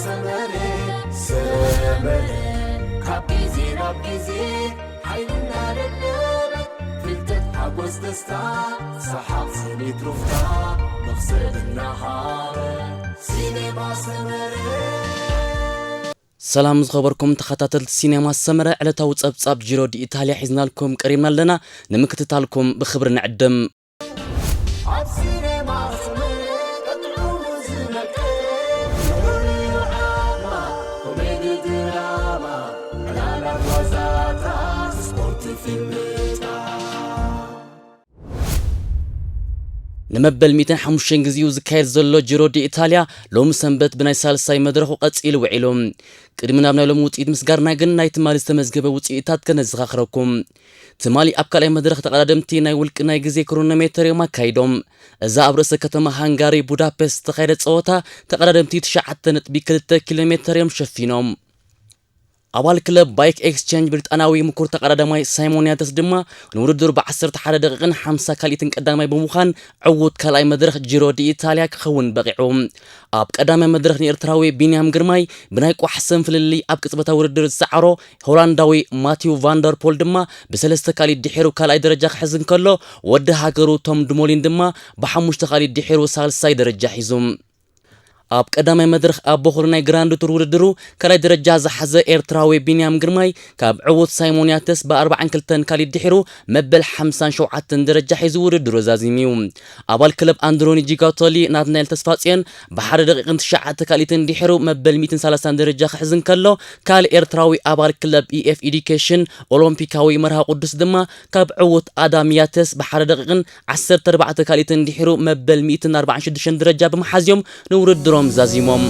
ሰመረ ሰመረ ካብ ግዜ ናብ ግዜ ሓይልና ደለበ ፍልጠት ሓጎስ ደስታ ሰሓቕ ስኒት ሩፍታ መኽሰብ እናሃረ ሲኔማ ሰመረ። ሰላም ዝኸበርኩም ተኸታተልቲ ሲኔማ ሰመረ፣ ዕለታዊ ጸብጻብ ጂሮ ዲ ኢታልያ ሒዝናልኩም ቀሪብና ኣለና። ንምክትታልኩም ብኽብሪ ንዕድም። ኣብ ሲኔማ ሰመረ ቀጥዑ ዝነቅል ፍሉይ ዓማ ኮሜዲ ድራማ ዕላላት ዋዛታት ስፖርት ፊልምታት። ንመበል ሚእትን ሓሙሽተን ግዜኡ ዝካየድ ዘሎ ጂሮ ዲ ኢታልያ ሎሚ ሰንበት ብናይ ሳልሳይ መድረኹ ቀጺሉ ውዒሉ። ቅድሚ ናብ ናይ ሎሚ ውጽኢት ምስጋርና ግን ናይ ትማሊ ዝተመዝገበ ውጽኢታት ከነዘኻኽረኩም። ትማሊ ኣብ ካልኣይ መድረኽ ተቐዳደምቲ ናይ ውልቂ ናይ ግዜ ክሮኖሜተር እዮም ኣካይዶም። እዛ ኣብ ርእሰ ከተማ ሃንጋሪ ቡዳፔስት ዝተኻየደ ጸወታ ተቐዳደምቲ ትሽዓተ ነጥቢ ክልተ ኪሎ ሜተር እዮም ሸፊኖም። ኣባል ክለብ ባይክ ኤክስቼንጅ ብሪጣናዊ ምኩር ተቐዳዳማይ ሳይሞን ያተስ ድማ ንውድድሩ ብ ዓሰርተ ሓደ ደቂቕን ሓምሳ ካልኢትን ቀዳማይ ብምዃን ዕዉት ካልኣይ መድረኽ ጂሮ ዲ ኢታልያ ክኸውን በቒዑ። ኣብ ቀዳማይ መድረኽ ንኤርትራዊ ቢንያም ግርማይ ብናይ ቋሕ ሰም ፍልልይ ኣብ ቅጽበታዊ ውድድር ዝሰዓሮ ሆላንዳዊ ማቲው ቫንደርፖል ድማ ብሰለስተ ካልኢት ድሒሩ ካልኣይ ደረጃ ክሕዝ እንከሎ፣ ወዲ ሃገሩ ቶም ድሞሊን ድማ ብሓሙሽተ ካልኢት ድሒሩ ሳልሳይ ደረጃ ሒዙ። ኣብ ቀዳማይ መድረኽ ኣብ በኹሪ ናይ ግራንድ ቱር ውድድሩ ካልኣይ ደረጃ ዝሓዘ ኤርትራዊ ቢንያም ግርማይ ካብ ዕዉት ሳይሞን ያተስ ብ ኣርባዓን ክልተን ካልኢት ድሒሩ መበል ሓምሳን ሸውዓተን ደረጃ ሒዙ ውድድሩ ዛዚሙ እዩ። ኣባል ክለብ ኣንድሮኒ ጂጋቶሊ ናትናኤል ተስፋጽዮን ብሓደ ደቂቕን ትሽዓተ ካልኢትን ድሒሩ መበል ሚእትን ሰላሳን ደረጃ ክሕዝ እንከሎ፣ ካልእ ኤርትራዊ ኣባል ክለብ ኢኤፍ ኤዱኬሽን ኦሎምፒካዊ መርሃ ቅዱስ ድማ ካብ ዕዉት ኣዳም ያተስ ብሓደ ደቂቕን ዓሰርተ ኣርባዕተ ካልኢትን ድሒሩ መበል ሚእትን ኣርባዓን ሽዱሽተን ደረጃ ብምሓዝ እዮም ንውድድሮም ዛዚሞም።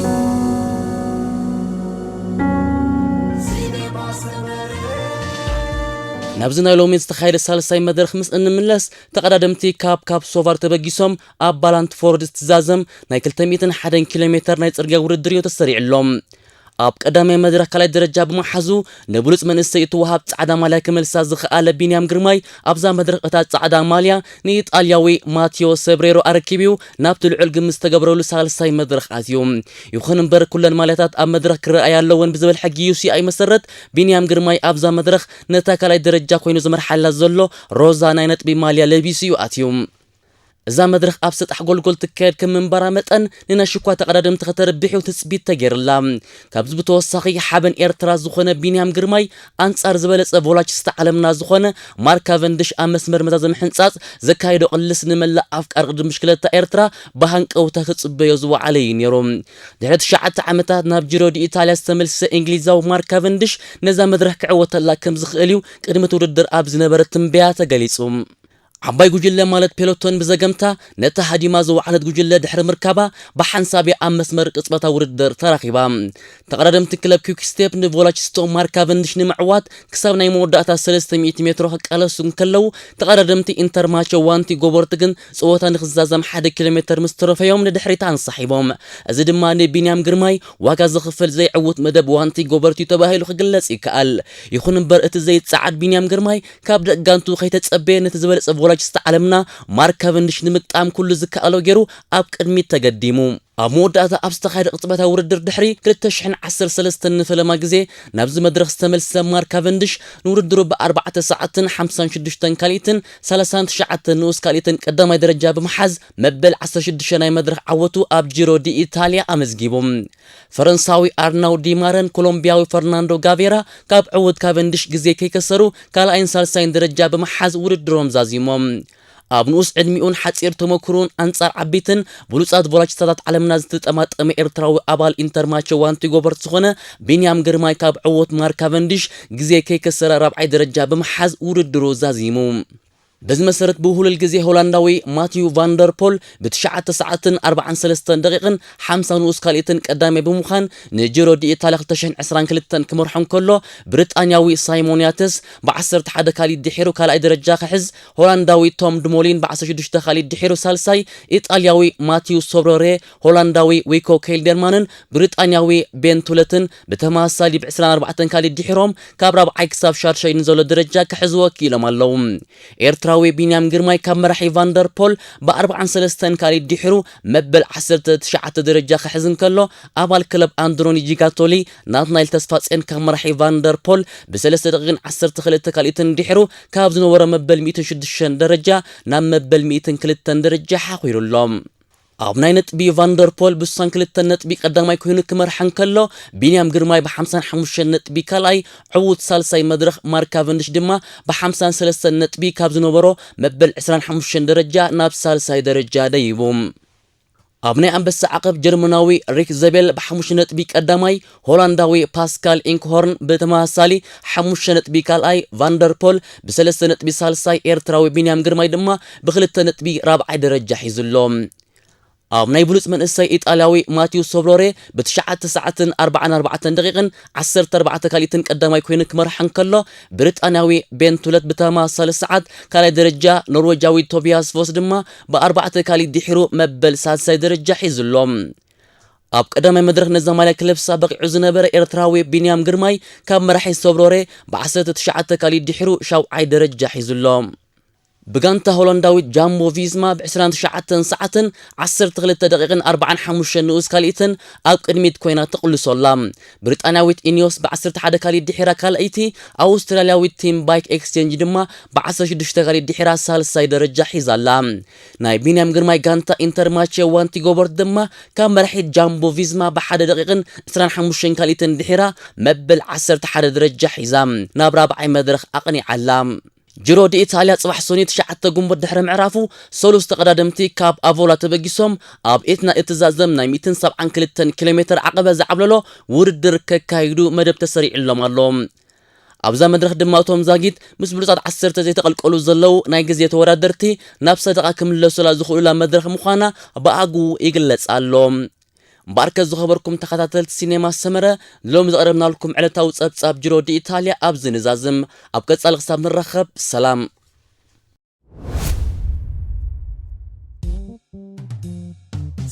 ናብዚ ናይ ሎሚ ዝተኻየደ ሳልሳይ መድረኽ ምስ እንምለስ፣ ተቐዳደምቲ ካብ ካፕሶቫር ተበጊሶም ኣብ ባላንትፎርድ ዝትዛዘም ናይ ክልተ ሚእትን ሓደን ኪሎ ሜተር ናይ ጽርግያ ውድድር እዩ ተሰሪዕሎም። ኣብ ቀዳማይ መድረኽ ካልኣይ ደረጃ ብምሓዙ ንብሉጽ መንእሰይ እትወሃብ ጻዕዳ ማልያ ክመልሳ ዝኸኣለ ቢንያም ግርማይ ኣብዛ መድረኽ እታ ጻዕዳ ማልያ ንኢጣልያዊ ማቲዮ ሰብሬሮ ኣረኪብዩ ናብቲ ልዑል ግምት ዝተገብረሉ ሳልሳይ መድረኽ ኣትዩ። ይኹን እምበር ኩለን ማልያታት ኣብ መድረኽ ክረኣያ ኣለወን ብዝብል ሕጊ ዩ ሲ ኣይ መሰረት ቢንያም ግርማይ ኣብዛ መድረኽ ነታ ካልኣይ ደረጃ ኮይኑ ዝመርሓላ ዘሎ ሮዛ ናይ ነጥቢ ማልያ ለቢሱ እዩ ኣትዩ። እዛ መድረኽ ኣብ ሰጣሕ ጎልጎል ትካየድ ከም ምንባራ መጠን ንናይ ሽኳ ተቐዳደምቲ ከተርብሕ እዩ ትጽቢት ተገይርላ። ካብዚ ብተወሳኺ ሓበን ኤርትራ ዝኾነ ቢንያም ግርማይ ኣንጻር ዝበለጸ ቮላችስታ ዓለምና ዝኾነ ማርክ ካቨንድሽ ኣብ መስመር መዛዘሚ ሕንጻጽ ዘካየዶ ቅልስ ንመላእ ኣፍቃሪ ቅድድም ብሽክለታ ኤርትራ ብሃንቀውታ ክጽበዮ ዝወዓለ እዩ ነይሩ። ድሕሪ ትሽዓተ ዓመታት ናብ ጂሮ ዲ ኢታልያ ዝተመልሰ እንግሊዛዊ ማርክ ካቨንድሽ ነዛ መድረኽ ክዕወተላ ከም ዝኽእል እዩ ቅድሚ እቲ ውድድር ኣብ ዝነበረ ትንበያ ተገሊጹ። ዓባይ ጉጅለ ማለት ፔሎቶን ብዘገምታ ነታ ሃዲማ ዝወዓለት ጉጅለ ድሕሪ ምርካባ ብሓንሳብ እያ ኣብ መስመር ቅጽበታዊ ውድድር ተራኺባ። ተቐዳደምቲ ክለብ ኪውክ ስቴፕ ንቮላችስቶ ማርክ ካቨንድሽ ንምዕዋት ክሳብ ናይ መወዳእታ ሰለስተ ሚእቲ ሜትሮ ክቃለሱ እንከለዉ፣ ተቐዳደምቲ ኢንተርማቾ ዋንቲ ጎቦርት ግን ጸወታ ንኽዛዘም ሓደ ኪሎ ሜተር ምስ ተረፈዮም ንድሕሪት ኣንሳሒቦም። እዚ ድማ ንቢንያም ግርማይ ዋጋ ዝኽፈል ዘይዕውት መደብ ዋንቲ ጎቦርት እዩ ተባሂሉ ክግለጽ ይከኣል። ይኹን እምበር እቲ ዘይጸዓድ ቢንያም ግርማይ ካብ ደቂ ጋንቱ ከይተጸበየ ነቲ ዝበለጸ ቮላችስታ ዓለምና ማርክ ካቨንድሽ ንምግጣም ኩሉ ዝከኣሎ ገይሩ ኣብ ቅድሚት ተገዲሙ። ኣብ መወዳእታ ኣብ ዝተኻየደ ቅጽበታዊ ውድድር ድሕሪ ክልተ ሽሕን ዓሰርተ ሰለስተን ንፈለማ ግዜ ናብዚ መድረኽ ዝተመልሰ ማርክ ካቨንድሽ ንውድድሩ ብኣርባዕተ ሰዓትን ሓምሳን ሽዱሽተን ካልኢትን ሰላሳን ትሽዓተን ንኡስ ካልኢትን ቀዳማይ ደረጃ ብምሓዝ መበል ዓሰርተ ሽዱሽተ ናይ መድረኽ ዓወቱ ኣብ ጂሮ ዲ ኢታልያ ኣመዝጊቡ። ፈረንሳዊ ኣርናው ዲማረን ኮሎምቢያዊ ፈርናንዶ ጋቬራ ካብ ዕዉት ካቨንድሽ ግዜ ከይከሰሩ ካልኣይን ሳልሳይን ደረጃ ብምሓዝ ውድድሮም ዛዚሞም። ኣብ ንኡስ ዕድሚኡን ሓጺር ተመክሮን ኣንጻር ዓቢትን ብሉጻት ቮላችስታታት ዓለምና ዝተጠማጠመ ኤርትራዊ ኣባል ኢንተርማቸ ዋንቲ ጎበርት ዝኾነ ቢንያም ግርማይ ካብ ዕዉት ማርክ ካቨንድሽ ግዜ ከይከሰረ ራብዓይ ደረጃ ብምሓዝ ውድድሩ ዛዚሙ። በዚ መሰረት ብውህሉል ግዜ ሆላንዳዊ ማቲዩ ቫንደርፖል ብትሽዓተ ሰዓትን ኣርባዓን ሰለስተን ደቂቕን ሓምሳ ንኡስ ካልኢትን ቀዳማይ ብምዃን ንጂሮ ዲ ኢታልያ ክልተ ሽሕን ዕስራን ክልተን ክመርሖ እንከሎ፣ ብሪጣንያዊ ሳይሞን ያተስ ብዓሰርተ ሓደ ካልኢት ድሒሩ ካልኣይ ደረጃ ክሕዝ፣ ሆላንዳዊ ቶም ድሞሊን ብዓሰርተ ሽዱሽተ ካልኢት ድሒሩ ሳልሳይ፣ ኢጣልያዊ ማቲዩ ሶብረሬ፣ ሆላንዳዊ ዊኮ ኬልደርማንን ብሪጣንያዊ ቤን ቱለትን ብተመሳሳሊ ብዕስራን ኣርባዕተን ካልኢት ድሒሮም ካብ ራብዓይ ክሳብ ሻድሻይ ንዘሎ ደረጃ ክሕዝዎ ክኢሎም ኣለዉ። ኤርትራ ኤርትራዊ ቢንያም ግርማይ ካብ መራሒ ቫንደርፖል ብ43 ካልኢት ድሒሩ መበል 19 ደረጃ ክሕዝ እንከሎ፣ ኣባል ክለብ ኣንድሮኒ ጂጋቶሊ ናትናኤል ተስፋጽዮን ካብ መራሒ ቫንደርፖል ብ3 ደቂቕን 12 ካልኢትን ድሒሩ ካብ ዝነበሮ መበል 106 ደረጃ ናብ መበል 102 ደረጃ ሓኺሩ ኣሎ። ኣብ ናይ ነጥቢ ቫንደርፖል ብ62 ነጥቢ ቀዳማይ ኮይኑ ክመርሕ እንከሎ፣ ቢንያም ግርማይ ብ55 ነጥቢ ካልኣይ፣ ዕዉት ሳልሳይ መድረኽ ማርክ ካቨንድሽ ድማ ብ53 ነጥቢ ካብ ዝነበሮ መበል 25 ደረጃ ናብ ሳልሳይ ደረጃ ደይቡ። ኣብ ናይ ኣንበሳ ዓቐብ ጀርመናዊ ሪክ ዘቤል ብ5 ነጥቢ ቀዳማይ፣ ሆላንዳዊ ፓስካል ኢንክሆርን ብተመሳሳሊ ሓሙሽተ ነጥቢ ካልኣይ፣ ቫንደርፖል ብ3 ነጥቢ ሳልሳይ፣ ኤርትራዊ ቢንያም ግርማይ ድማ ብ2 ነጥቢ ራብዓይ ደረጃ ሒዙ ኣሎ። ኣብ ናይ ብሉጽ መንእሰይ ኢጣልያዊ ማቲው ሶብሮሬ ብ9 ሰዓትን 44 ደቂቕን 14 ካልኢትን ቀዳማይ ኮይኑ ክመርሕ እንከሎ፣ ብሪጣንያዊ ቤን ቱለት ብተመሳሳሊ ሰዓት ካልኣይ ደረጃ፣ ኖርዌጃዊ ቶቢያስ ፎስ ድማ ብ4 ካልኢት ድሒሩ መበል ሳልሳይ ደረጃ ሒዙ ኣሎ። ኣብ ቀዳማይ መድረኽ ነዛ ማልያ ክለብሳ በቒዑ ዝነበረ ኤርትራዊ ቢንያም ግርማይ ካብ መራሒ ሶብሮሬ ብ19 ካልኢት ድሒሩ ሻውዓይ ደረጃ ሒዙ ኣሎ። ብጋንታ ሆላንዳዊት ጃምቦ ቪስማ ብ29 ሰዓትን 12 ደቂቕን 45 ንኡስ ካልኢትን ኣብ ቅድሚት ኮይና ትቕልሶ ኣላ። ብሪጣንያዊት ኢኒዮስ ብ11 ካልኢት ድሒራ ካልኣይቲ፣ ኣውስትራልያዊት ቲም ባይክ ኤክስቼንጅ ድማ ብ16 ካልኢት ድሒራ ሳልሳይ ደረጃ ሒዛ ኣላ። ናይ ቢንያም ግርማይ ጋንታ ኢንተርማቼ ዋንቲ ጎበርት ድማ ካብ መራሒት ጃምቦ ቪስማ ብ1 ደቂቕን 25 ካልኢትን ድሒራ መበል 11 ደረጃ ሒዛ ናብ ራብዓይ መድረኽ ኣቕኒዓ ኣላ። ጅሮ ዲ ኢታልያ ጽባሕ ሶኒ ትሽዓተ ግንቦት ድሕሪ ምዕራፉ፣ ሰሉስ ተቐዳደምቲ ካብ ኣቮላ ተበጊሶም ኣብ ኤትና እትዛዘም ናይ 172 ኪሎ ሜትር ዓቐበ ዝዓብለሎ ውድድር ከካይዱ መደብ ተሰሪዕሎም ኣሎ። ኣብዛ መድረኽ ድማ እቶም ዛጊት ምስ ብሉጻት 10 ዘይተቐልቀሉ ዘለዉ ናይ ግዜ ተወዳደርቲ ናብ ሰደቓ ክምለሱላ ዝኽእሉላ መድረኽ ምዃና ብኣግኡ ይግለጽ ኣሎ። እምበኣርከ ዝኸበርኩም ተኸታተልቲ ሲኔማ ሰመረ፣ ሎም ዘቕረብናልኩም ዕለታዊ ጸብጻብ ጅሮ ዲ ኢታልያ ኣብዚ ንዛዝም። ኣብ ቀጻሊ ክሳብ ንራኸብ፣ ሰላም።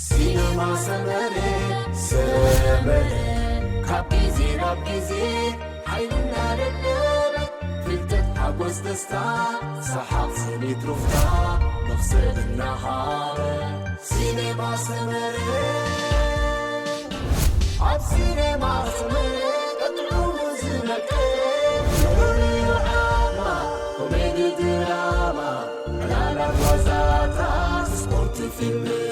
ሲነማ ሰመረ፣ ሰመረ፣ ካብ ግዜ ናብ ግዜ ሓይልና ደለበ፣ ፍልጠት ሓጎስ ደስታ፣ ሰሓቕ ስኒት ሩፍታ፣ መኽሰብ እናሃበ፣ ሲነማ ሰመረ። ኣብ ሲነማ ሰመረ ቀጥዑ ዝነቀ፣ ፍቕሪ ዓማ፣ ኮሜዲ ድራማ፣ ዕላላት ዋዛታት፣ ስፖርት ፊልም